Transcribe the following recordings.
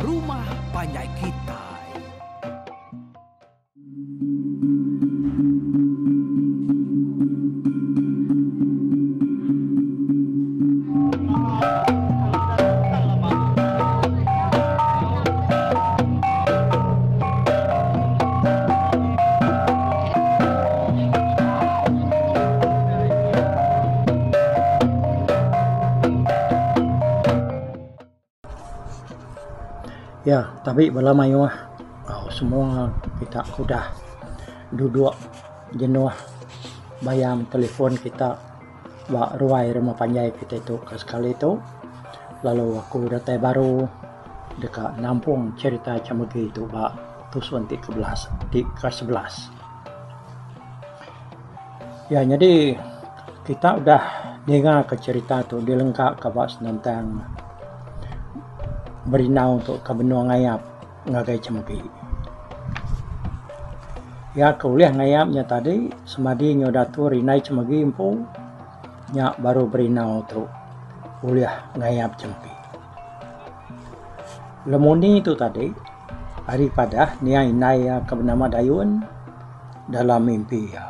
Rumah Panjai Kitai. Ya, tabi bala mayuh enggau semua kita ke udah duduk jenuh bayam telefon kita ba ruai rumah panjai kita tu ke sekali tu lalu aku datai baru deka nampung cherita chemegi tu ba tusun ti ke belas ti ke 11. Ya nyadi kita udah ninga ke cherita tu dilengka ka ba senentang Berinau tu ka benung ngayap ngagai Chemegi. Iya ke ulih ngayap nya tadi semadi enggau datur indai Chemegi empu nya baru Berinau tu ulih ngayap Chemegi. Lemuni tu tadi ari padah nia indai iya ke benama Dayun dalam mimpi iya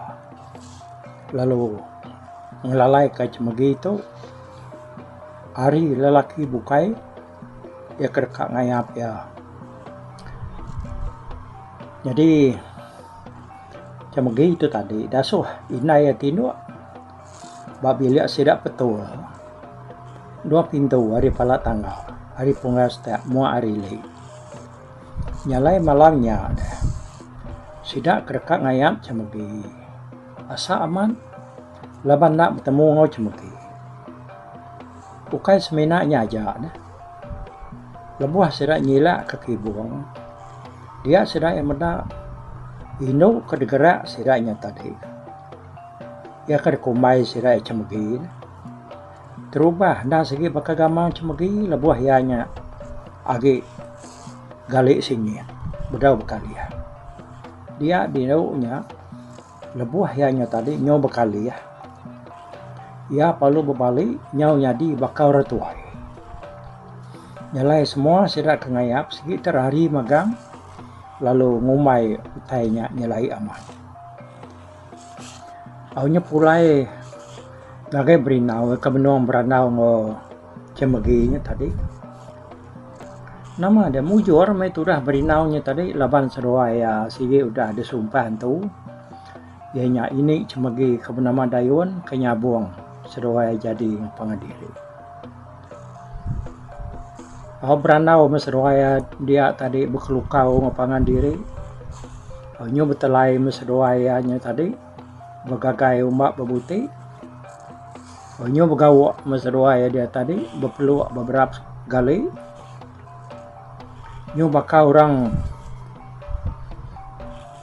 lalu ngelalai ka Chemegi tu ari lelaki bukai iya ke deka ngayap iya. Nyadi Chemegi tu tadi dasuh indai iya tinduk ba bilik sida petul dua pintu ari pala tangga ari punggai setak mua ari ili. Nya alai malam nya deh sida ke deka ngayap Chemegi asa amat laban enda betemu enggau Chemegi. Ukai semina nya aja neh. Lebuh sida nyilak ke kibung, dia sida iya meda indu ke digerak sida nya tadi. Iya ke dikumbai sida iya chemegi neh. Terubah enda sigi baka gamal chemegi lebuh iya nya agi gali singit bedau bekalih. Dia dindu nya. Lebuh iya nya tadi nyau bekalih, iya perlu bebali nyau nyadi baka orang tuai. Nyelai semua sida ke ngayap sigi terari magang lalu ngumbai utai nya nyelai amat. Au nya pulai ngagai Berinau ke benung berandau enggau Chemegi nya tadi. Nama deh mujur meh tudah Berinau nya tadi laban seduai iya sigi udah disumpah entu iya nya ini Chemegi ke benama Dayun ke nyabung seduai jadi pangan diri. Au berandau meh seduai iya dia tadi bekelukau enggau pangan diri nyu betelai meh seduai iya nya tadi begagai umba bebuti. Nyu begauk meh seduai dia tadi bepeluk beberap gali. Nyu baka orang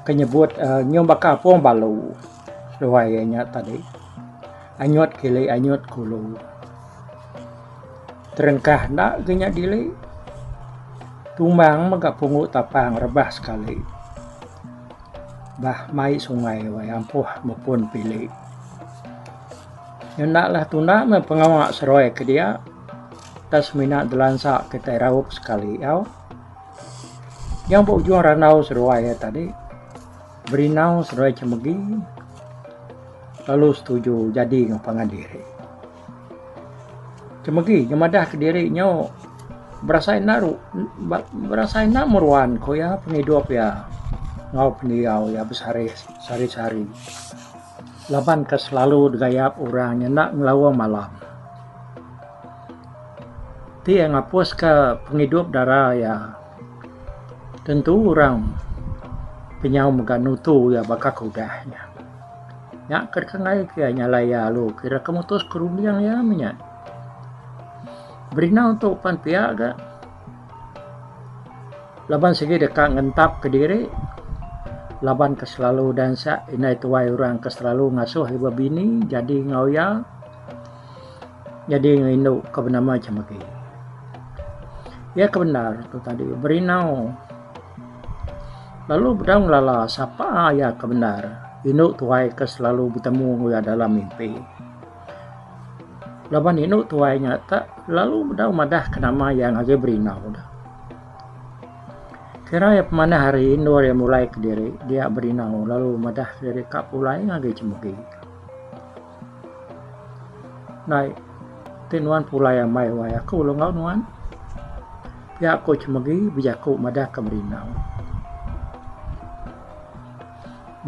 ke nyebut uhh nyu baka apung balu seduai iya nya tadi. Anyut kili anyut kulu. Terengkah enda ga nya dili. Tumbang mega punggu tapang rebah sekali. Bah mai sungai wai ampuh mepun pili. Nyenda lah tunda meh pengawa seruai ke dia tang semina delansa kitai raup sekali au. Nyau ba ujung randau seduai iya tadi berinau seduai chemegi lalu setuju jadi enggau pangan diri. Chemegi nyemadah kediri nyu berasai enda berasai enda meruan ku iya pengidup iya enggau pendiau iya besehari sehari laban ke selalu digayap orang nyenda ngelaung malam. Ti iya ngapuska pengidup dara iya tentu orang penyau mega nutu iya baka ke udah nya. Nya ke deka ngagai ke iya nyalai iya alu kira ke mutus ke runding iya meh nya. Berinau tu pan pia ga laban sigi deka ngentap kediri laban ke selalu dansa indai tuai orang ke selalu ngasuh iya bebini jadi enggau iya jadi enggau indu ke benama Chemegi. Iya ke bendar tu tadi berinau. Lalu bedau ngelala sapa iya ke bendar indu tuai ke selalu betemu enggau iya dalam mimpi. Laban indu tuai nya tak lalu bedau madah ke nama iya ngagai Berinau. Kira iya pemanah hari endur iya mulai kediri dia Berinau lalu madah kediri ka pulai ngagai Chemegi. Ndai ti nuan pulai ambai wai aku lalu enggau nuan. Pia ku Chemegi bejaku madah ka Berinau.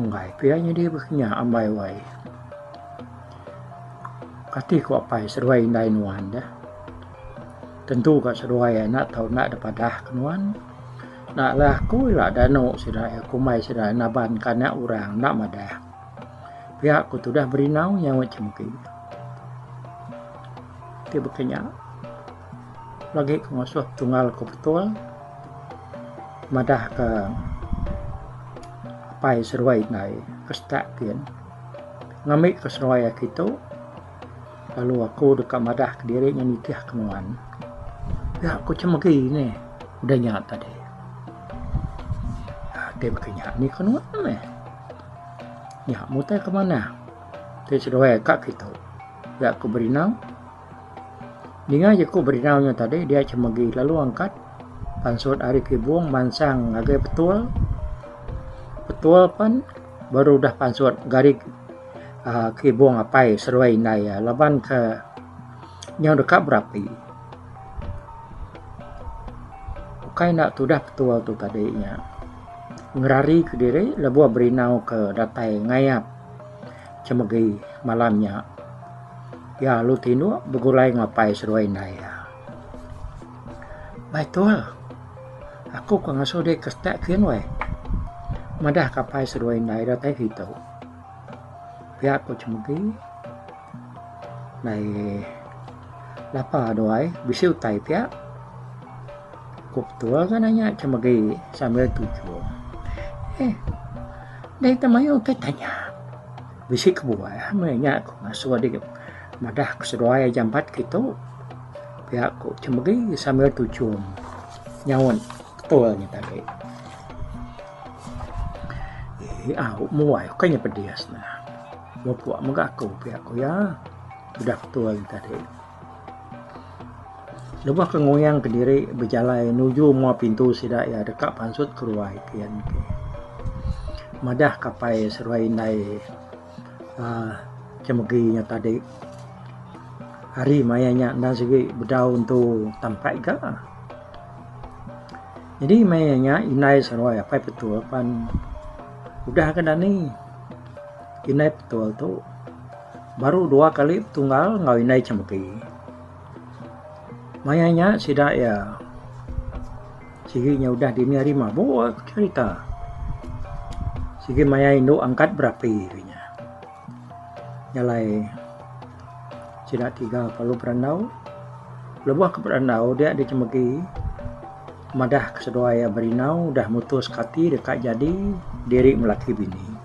Enggai pia nyadi baka nya ambai wai. Kati ku apai seduai indai nuan deh. Tentu ka seduai enda tau enda dipadah ke nuan. Enda alai aku ila danu sida iya kumbai sida naban ka anak orang enda madah. Pia ku tudah Berinau nyaut Chemegi. Ti baka nya lagi ku ngasuh tunggal ku betul madah ka apai seduai indai ke setak gin ngambi ka seduai aki tu. Lalu aku deka madah kediri nya nitih ke nuan. Pia ku Chemegi neh udah nya tadi. Ti baka nya ni ke nuan meh. Nya meh utai ke manah ti seduai ka kitu. Pia ku Berinau. Ninga jaku Berinau nya tadi dia Chemegi lalu angkat pansut ari kibung mansang ngagai betul. Betul pan baru udah pansut gari. uhh kibung apai seduai indai iya laban ke nyau deka berapi. Ukai enda tudah petua tu tadi nya ngerari kediri lebuh berinau ke datai ngayap chemegi malam nya. Iya lalu tinduk begulai enggau apai seduai indai iya. Betul aku ke ngasuh dek ke setak kin weh madah ke apai seduai indai datai kitu. Pia ku Chemegi ndai lapa duai bisi utai pia ku petua ga nanya Chemegi sambil tuchum. Eh deh ita mayuh utai tanya bisi kebuah meh nya ku ngasuh dep madah ke seduai jampat kitu pia ku Chemegi sambil tuchum nyaut ketua nya tadi. Eee au muai ukai nya pedis ne. Mupuk mega aku pia ku iya udah ketua nya tadi. Lebuh ke nguyang kediri bejalai nuju mua pintu sida iya deka pansut keruai kian ke. Madah ka apai seduai indai uhh chemegi nya tadi hari maya nya endang sigi bedau entu tampai ga. Nyadi maya nya indai seduai apai petul pan udah ga dani. Indai petul tu baru dua kali betunggal enggau indai chemegi. Maya nya sida iya sigi nya udah dini hari mabuk cherita. Sigi maya indu angkat berapi nya. Nya alai sida tiga perlu berandau. Lebuh ke berandau dia dichemegi madah ke seduai iya berinau udah mutus ke ati deka jadi diri melaki bini.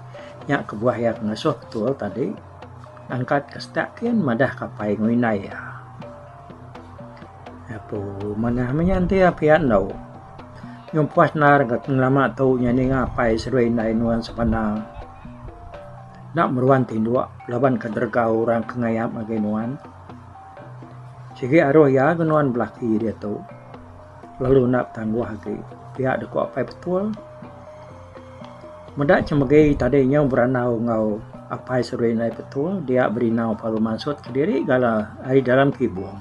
Nya kebuah iya ke ngasuh betul tadi angkat ke setak kin madah ke apai enggau indai iya. Apu manah meh nya enti iya pia endo. Nyumpuh endar ga ngelama tu nya ninga apai seduai indai nuan sebana. Enda meruan tinduk laban ke deregau orang ke ngayap ngagai nuan. Sigi aruh iya ga nuan belaki diatu lalu enda betangguh agi pia deka ku apai betul. Meda chemegi tadi nyau berandau enggau apai seduai indai betul dia berinau perlu mansut kediri gala ari dalam kibung.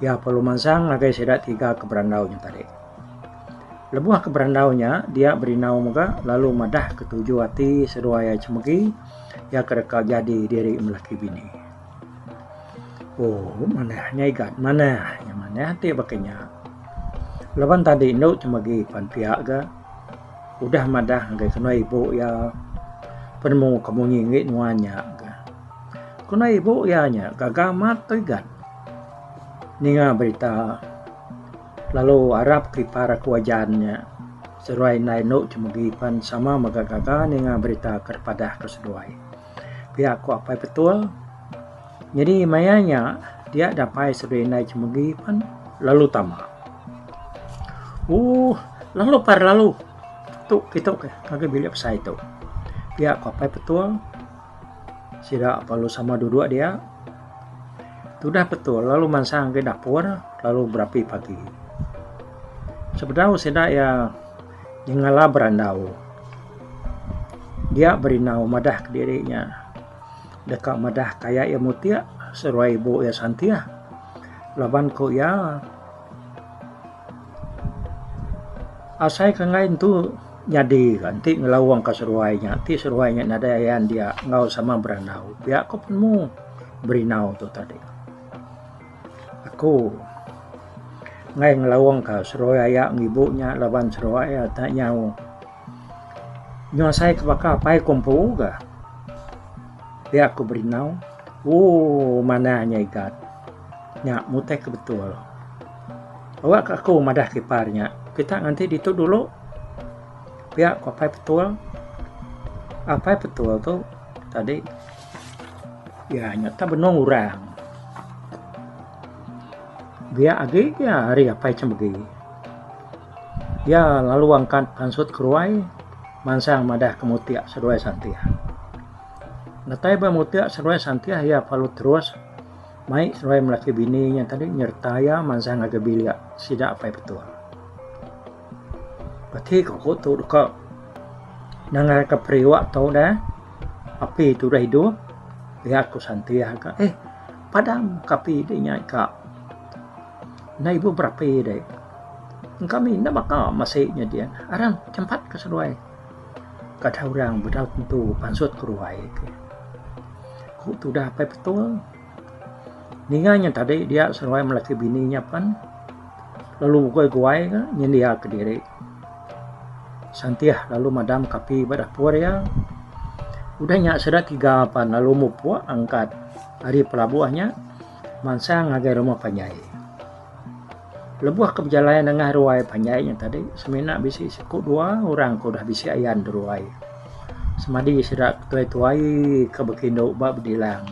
Iya perlu mansang ngagai sida tiga ke berandau nya tadi. Lebuh ke berandau nya, dia Berinau mega lalu madah ke tuju ati seduai iya chemegi iya ke deka jadi diri melaki bini. Oh manah nya igat manah nya manah ti baka nya. Laban tadi endu chemegi pan pia ga udah madah ngagai kenu ibu iya penemu ke munyi enggi nuan nya ga. Kenu ibu iya nya gaga amat tu igat ninga berita. Lalu arap ke ipar aku ajan nya seduai indai endu chemegi pan sama mega gaga ninga berita ke dipadah ke seduai. Pia ku apai petul nyadi maya nya dia dapai seduai indai chemegi pan lalu tama. Ooh lalu par lalu tu kitu ke ngagai bilik besai tu. Pia ku apai petul sida lalu sama duduk dia. Tudah petul lalu mansang agi dapur lalu berapi pagi. Sebedau sida iya nyengala berandau, dia Berinau madah kediri nya deka madah kaya iya mutik seruai ibu iya Santih laban ku iya asai ke enggai entu nyadi ka enti ngelaung ka seruai nya ti seruai nya nadai ayan dia enggau sama berandau pia ku penemu Berinau tu tadi. Aku enggai ngelaung ka seruai aya ngibu nya laban seruai iya tak nyau. Nyau asai ke baka apai ku empu ga. Pia ku Berinau. Ooh manah nya igat. Nya mutai ke betul. Awak ka aku madah ke ipar nya. Kita nganti ditu dulu. Pia ku apai petul. Apai petul tu tadi. Iya nya tak benung orang. Biak agi iya ari apai Chemegi. Iya lalu angkat pansut keruai mansang madah ke mutik seduai Santih. Datai ba mutik seduai Santih iya perlu terus mai seduai melaki bini nya tadi nyereta iya mansang ngagai bilik sida apai petul. Peti ko ku tu deka nanggar ka periuk tu deh api tu udah idup pia ku Santih ka eh padam ka api ti nya ka enda ibuh berapi deh. Engka mih enda baka masi nya dian arang chempat ka seduai kada orang bedau tentu pansut ke ruai ke. Ku tudah apai petul. Ninga nya tadi dia seduai melaki bini nya pen lalu guai-guai ga nyendia kediri. Santih lalu madam ke api ba dapur iya. Udah nya sida tiga pan lalu mupuk angkat ari pelabuh nya mansang ngagai rumah panjai. Lebuh ke bejalai nengah ruai panjai nya tadi semina bisi siku dua orang ke udah bisi ayan ruai. Semadi sida tuai-tuai ke bekindu ba bedilang.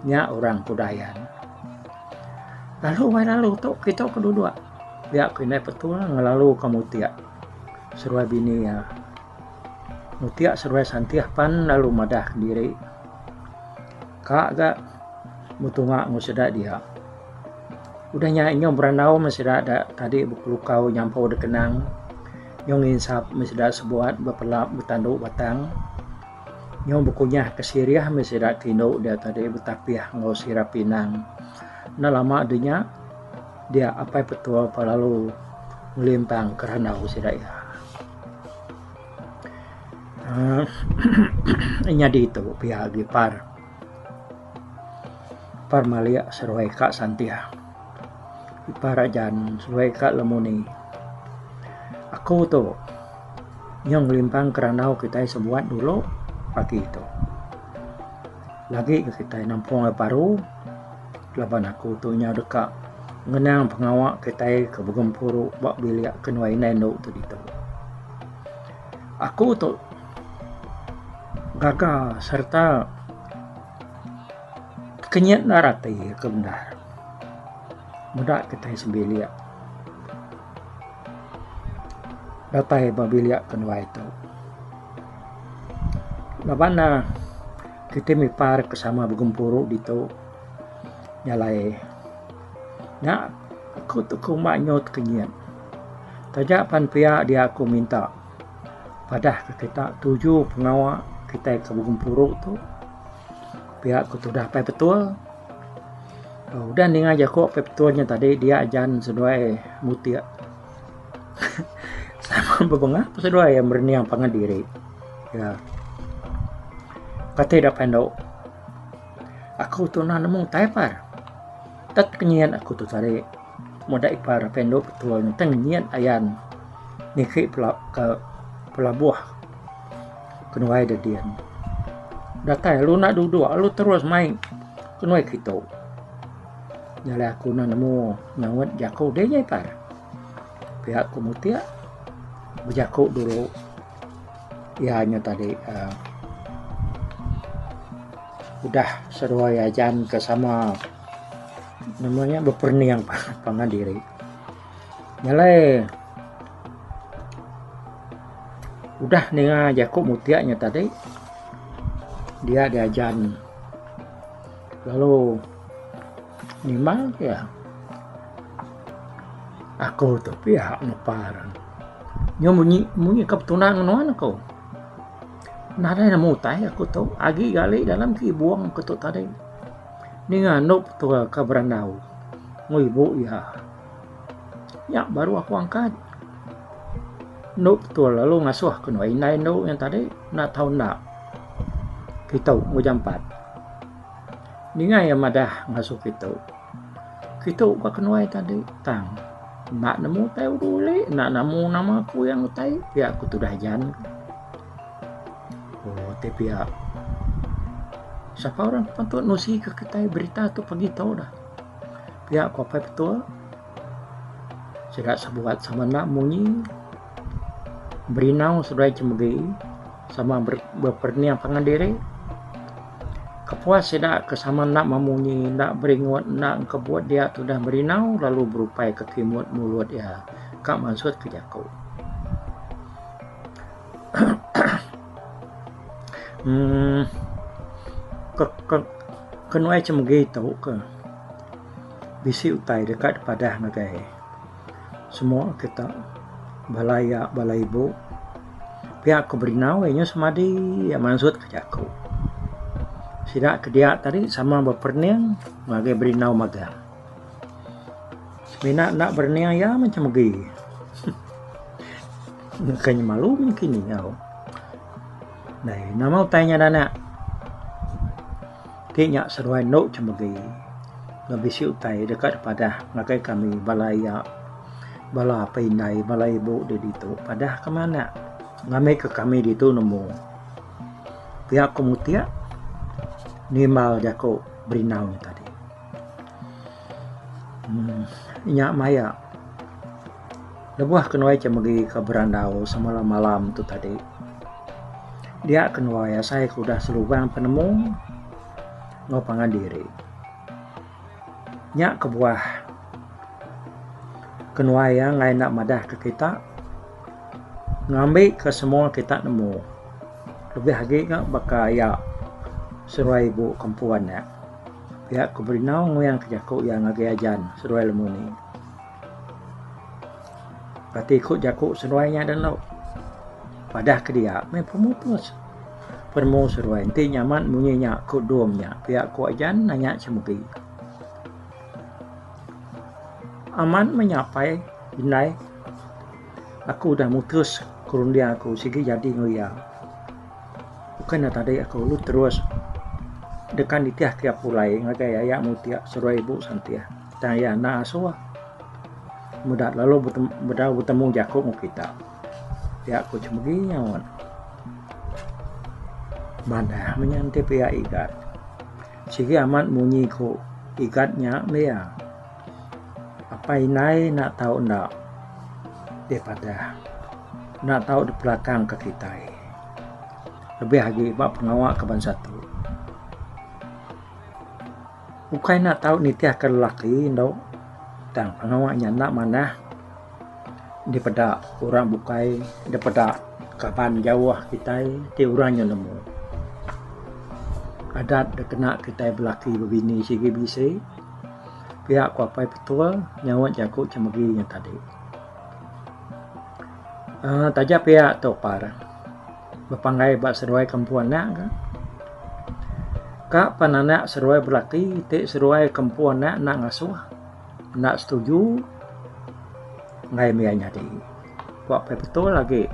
Nya orang ku Dayan. Lalu wai lalu tu kitu ke duduk pia ku indai petul ngelalu ka mutik seduai bini iya. Mutik seduai santih pan lalu madah kediri ka ga betunga enggau sida dia. Udah nya inya berandau meh sida da tadi bekelukau nyampau da kenang nyau nginsap meh sida sebuat bepelap betandu batang. Nyau bekunyah ke sirih meh sida ti indu dia tadi betapih enggau sirap pinang. Enda lama deh nya dia apai petua pa lalu ngelimpang ke randau sida iya. uhh Nyadi tu pia agi par. Par malik seruai ka santih. Ipar ajan seruai ka lemuni. Aku tu. Nyau ngelimpang ke randau kitai sebuat dulu pagi tu. Lagi ke kitai nampung ai baru laban aku tu nyau deka ngenang pengawa kitai ke begempuru ba bilik ke nuai indai endo tu ditu. Aku tu gaga sereta tekenyit endar ati ke bendar meda kitai sebilik. Datai ba bilik ke nuai tu. Laban ne kite mipar ke sama begempuru ditu nya alai nya aku tu kuma nyau tekenyit. Taja pan pia dia aku minta padah ke kita tuju pengawa kitai ke begempuru tu pia ku tudah pai betul. Udah ninga jaku pai betul nya tadi dia ajan seduai mutik. Sama bebengah pun seduai iya merening pangan diri. Iya. Kati da pandu. Aku tu enda nemu utai par. Tet ngian aku tu tadi. Meda ipar pandu betul ne tang ngian ayan niki pela ke pelabuh kenuai da din. Datai lalu enda duduk lalu terus mai kenuai kitu. Nya alai aku enda nemu nyaut jaku deh nya ipar. Pia ku mutik bejaku dulu iya nya tadi uhh udah seduai ajan ke sama nama nya beperening pangan diri. Nya alai udah ninga jaku mutik nya tadi dia diajan lalu nimbal iya. Aku tu pia ngepar. Nyu munyi munyi ka betunda ngan nuan aku. Nadai nemu utai aku tu agi gali dalam kibung aku tu tadi. Ninga anu petua ka berandau enggau ibu iya. Nya baru aku angkat. Enu petua lalu ngasuh ke nuan indai enu nya tadi enda tau enda kitu enggau jampat. Ninga iya madah ngasuh kitu. Kitu ka kenuai tadi tang enda nemu utai udu uli enda nemu nama kuyang utai pia ku tudah ajan. Oh ti pia sapa orang patut nusi ka kitai berita tu pagi tu dah. Pia ku apai petua sida sebuat sama enda munyi berinau seduai chemegi sama beperening pangan diri. Kepuas sida ke sama enda memunyi enda beringut enda engkebut dia tudah berinau lalu berupai ke kimut mulut iya ka mansut ke jaku. uhh ke ke kenuai chemegi tu ke bisi utai deka dipadah ngagai semua kita bala iya bala ibu. Pia ku Berinau inya semadi iya mansut ke jaku. Sida ke dia tadi sama beperening ngagai Berinau magang. Semina enda berening iya meh chemegi. Nengka nya malu meh kini au. Dai nama utai nya anak ti nya seduai endo chemegi bisi utai deka dipadah ngagai kami bala iya. Bala apai indai, bala ibu di ditu padah ke meh anak ngambika kami ditu nemu. Pia ku mutik nimbal jaku Berinau nya tadi. uhh Nya maya lebuh kenuai ke megi ke berandau semalam-malam tu tadi dia kenuai asai ke udah selubang penemu enggau pangan diri. Nya kebuah kenuai iya enggai enda madah ke kita ngambi ke semua kita nemu lebih agi ga baka iya seruai ibu ke empu anak. Pia ku Berinau nguyang ke jaku iya ngagai Ajan seduai Lemuni. Kati ku jaku seduai nya dulu padah ke dia meh pemutus. Penemu seduai enti nya amat munyi nya ku dom nya pia ku Ajan nanya Chemugi. Amat meh nya apai indai aku udah mutus ku runding aku sigi jadi enggau iya. Bukai ne tadi aku lalu terus deka nitih ke iya pulai ngagai aya mutik seduai ibu santih tang iya enda asuh meda lalu bedau betemu jaku enggau kita. Pia ku Chemegi nyaut. Manah meh nya enti pia Igat. Sigi amat munyi ku Igat nya meh iya. Apai indai enda tau enda dipadah enda tau dipelakang ka kitai lebih agi ba pengawa ke bansa tu. Ukai enda tau nitihka lelaki endo tang pengawa nya enda manah dipeda orang bukai dipeda kaban jauh kitai ti orang nya nemu. Adat da kena kitai belaki bebini sigi bisi pia ku apai petua nyaut jaku chemegi nya tadi. uhh Taja pia tu par. Bepanggai ba seduai ke empu anak ka. Ka pan anak seduai belaki ti seduai ke empu anak enda ngasuh enda setuju enggai mih iya nyadi. Ku apai betul agi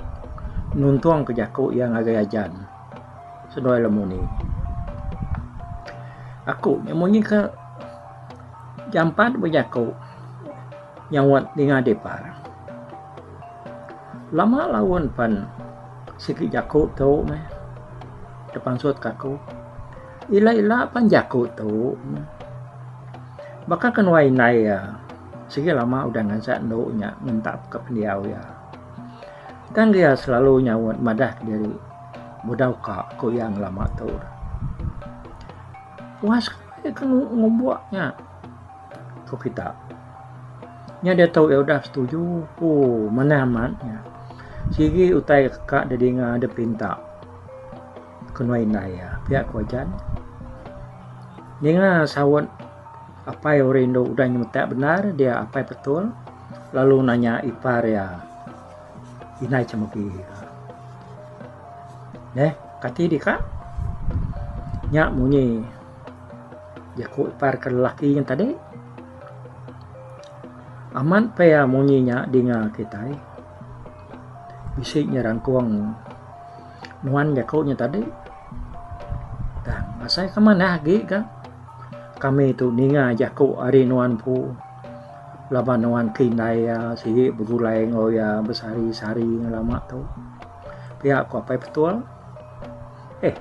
nuntung ke jaku iya ngagai ajan seduai lemuni. Aku nya munyi ke jampat bejaku nyaut ninga dipar. Lama laun pen sigi jaku tu meh tepansut ka aku. Ila ila pen jaku tu meh. Baka ke nuai indai iya sigi lama udah ngansak endu nya ngentap ka pendiau iya. Tang iya selalu nyaut madah kediri bedau ka ku iya ngelama tu. Puas ke ngumbuk nya. Ku kita. Nya diatu iya udah setuju. Ooh manah amat nya. Sigi utai ka didinga dipinta ke nuan indai iya pia ku Ajan. Ninga saut apai orang indu udah nyemetak bendar dia apai petul. lalu nanya ipar iya indai Chemegi. Neh kati dika? Nya munyi jaku ipar ke lelaki nya tadi. Amat pia munyi nya dinga kitai. Bisi nyerangkung nuan jaku nya tadi. Tang asai ke manah agi ga kami tu ninga jaku ari nuan empu laban nuan ke indai iya sigi begulai enggau iya besehari-sehari ngelama tu. Pia ku apai petul. Eh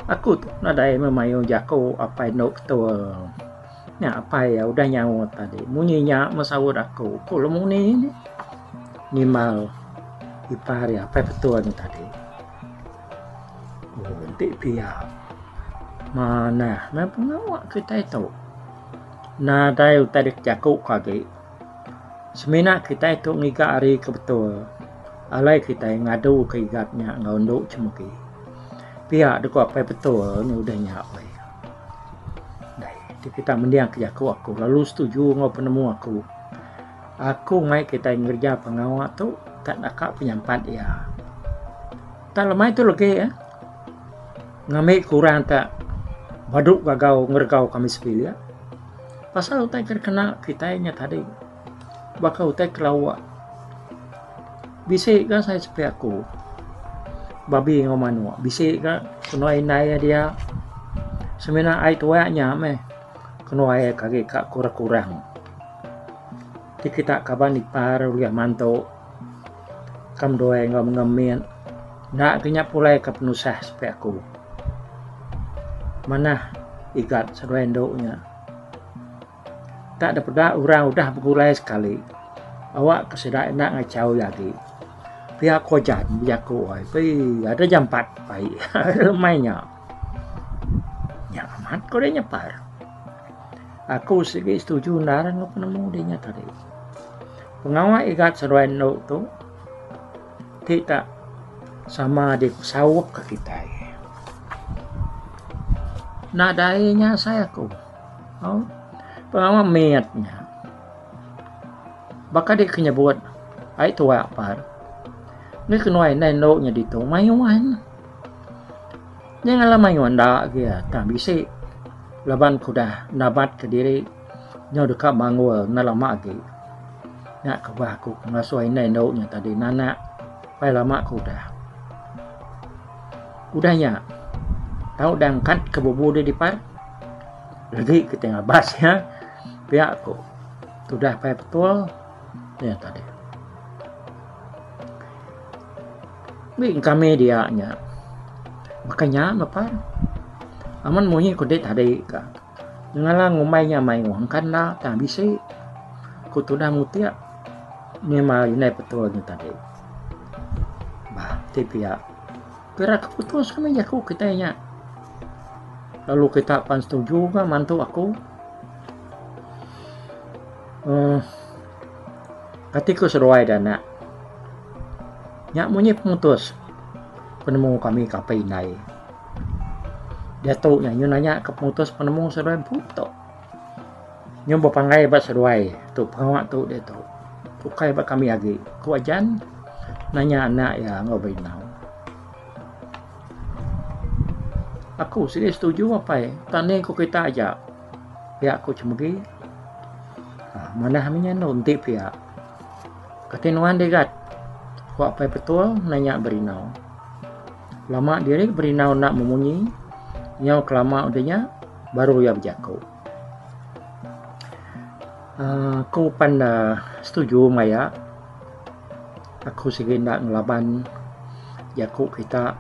aku tu nadai meh mayuh jaku apai endo petul. Nya apai iya udah nyaut tadi munyi nya meh saut aku ku Lemuni nimbal ipar iya apai petul nya tadi. Oh enti pia manah meh pengawa kitai tu. Nadai utai dek jaku ke agi. Semina kitai tu ngiga hari ke betul alai kitai ngadu ke igat nya enggau endu chemegi. Pia deka apai betul ne udah nya weh. Dai ti kita mending ke jaku aku lalu setuju enggau penemu aku. Aku mai kitai ngereja pengawa tu tak naka penyampat iya. Tak lemai tu legi eh ngambi ke orang tak badu gagau ngeregau kami sebilik. Pasal utai ke dikena kitai nya tadi baka utai ke lawa. Bisi ga sai sepi aku babi enggau manok bisi ga kenu indai iya dia semina ai tuak nya meh kenu ai ke agi ka kurang kurang. Ti kita kaban ipar ulih mantu kam duai enggau mengemin enda ke nya pulai ke penusah sepi aku. Manah igat seduai endu nya. Tak da peda orang udah begulai sekali awak ke sida enda ngachau iya agi. Pia ko Jan bejaku ai pei ada jampat pai lemai nya. Nya amat ko deh nyepar. Aku sigi setuju endar enggau penemu deh nya tadi. Pengawa igat seduai endu tu ti tak sama dipesaup ka kitai. Nadai nya asai aku. Au pengawa mit nya baka dek ke nyebut ai tuak par meh kenuai indai endu nya ditu mayuh ne. Nya ngalah mayuh enda agi tang bisi laban ke udah nabat kediri nyau deka manggul enda lama agi. Nya kebuah aku ngasuh indai endu nya tadi nanak pai lama ke udah. Udah nya tau dangkat ke bubu deh dipar legi ke ti ngabas iya pia ku tudah pai betul nya tadi. Mih kami dia nya baka nya meh par amun munyi ku dek tadi ka. Ngalah ngumbai nya mayuh engka enda tang bisi ku tudah mutik nyema indai petul nya tadi. Bah ti pia kira ke putus meh jaku kitai nya lalu kita pan setuju ga mantu aku uhh kati ku seduai da anak nya munyi pemutus penemu kami ke apai indai. Diatu nya nyu nanya ke pemutus penemu seduai empu tu. Nyu bepanggai ba seduai tu pengawa tu diatu. Ukai ba kami agi, ku Ajan nanya anak iya enggau Berinau. Aku sigi setuju apai tang ni ku kita aja pia ku Chemegi. Manah mih nya anu enti pia. Kati nuan digat? Ku apai Petul nanya Berinau. Lama diri Berinau enda memunyi, nyau kelama udah nya baru iya bejaku. uhh Aku pan setuju maya aku sigi enda ngelaban jaku kita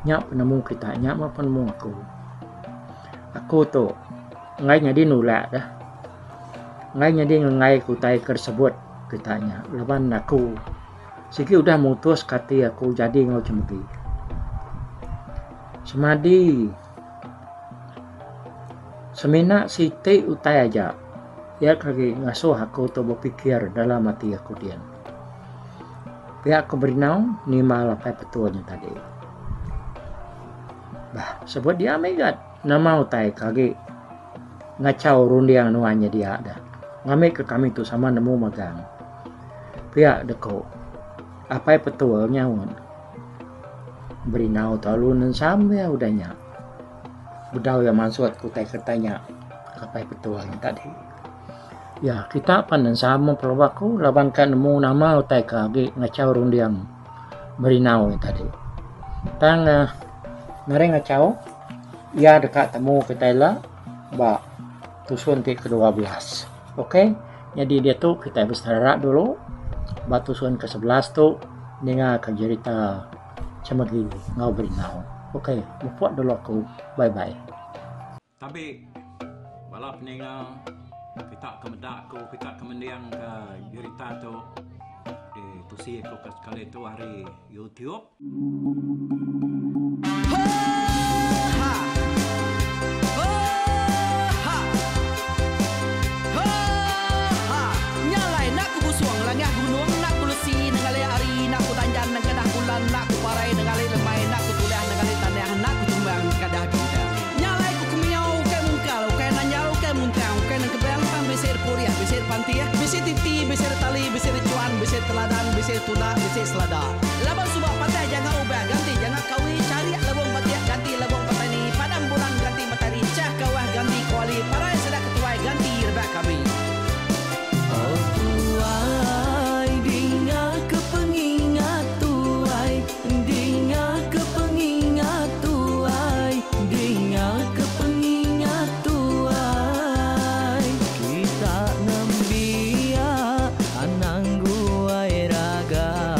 nya penemu kita nya meh penemu aku. Aku tu enggai nyadi nulak deh enggai nyadi ngengai ke utai ke disebut kita nya laban aku. Sigi udah mutus ke ati aku jadi enggau Chemegi. Semadi semina siti utai aja iya ke agi ngasuh aku tu bepikir dalam ati aku din. Pia ku Berinau nimbal apai petua nya tadi. Bah sebut dia mih gat nama utai ke agi ngachau runding nuan nya dia deh. Ngambika kami tu sama nemu magang. Pia deko Apai Petul nyaut. Berinau tu lalu nensam iya udah nya. Bedau iya mansut ke utai ke tanya Apai Petul nya tadi. Ya kita pan nensam pelaba aku laban ka nemu nama utai ke agi ngachau runding Berinau nya tadi. Tang uhh ngaring ngachau iya deka temu kitai ila ba tusun ti ke-12. Ok nyadi diatu kitai beserara dulu ba tusun ke-11 tu ninga ka jerita Chemegi enggau Berinau. Ok mupuk dulu aku bye bye. Tabi bala peninga kita ke meda aku kita ke mending ka jerita tu ditusi aku ke sekali tu ari YouTube. Laban suba patah janga ubah ganti janga kawi charik lebong batik ganti lebong petani padam bulan ganti matari chah kawah ganti kuali parai sida ketuai ganti rebak kami. Oh tuai dinga ke pengingat tuai dinga ke pengingat tuai dinga ke pengingat tuai kita nembiak anang guai raga.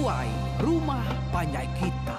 Tuai Rumah Panjai Kita.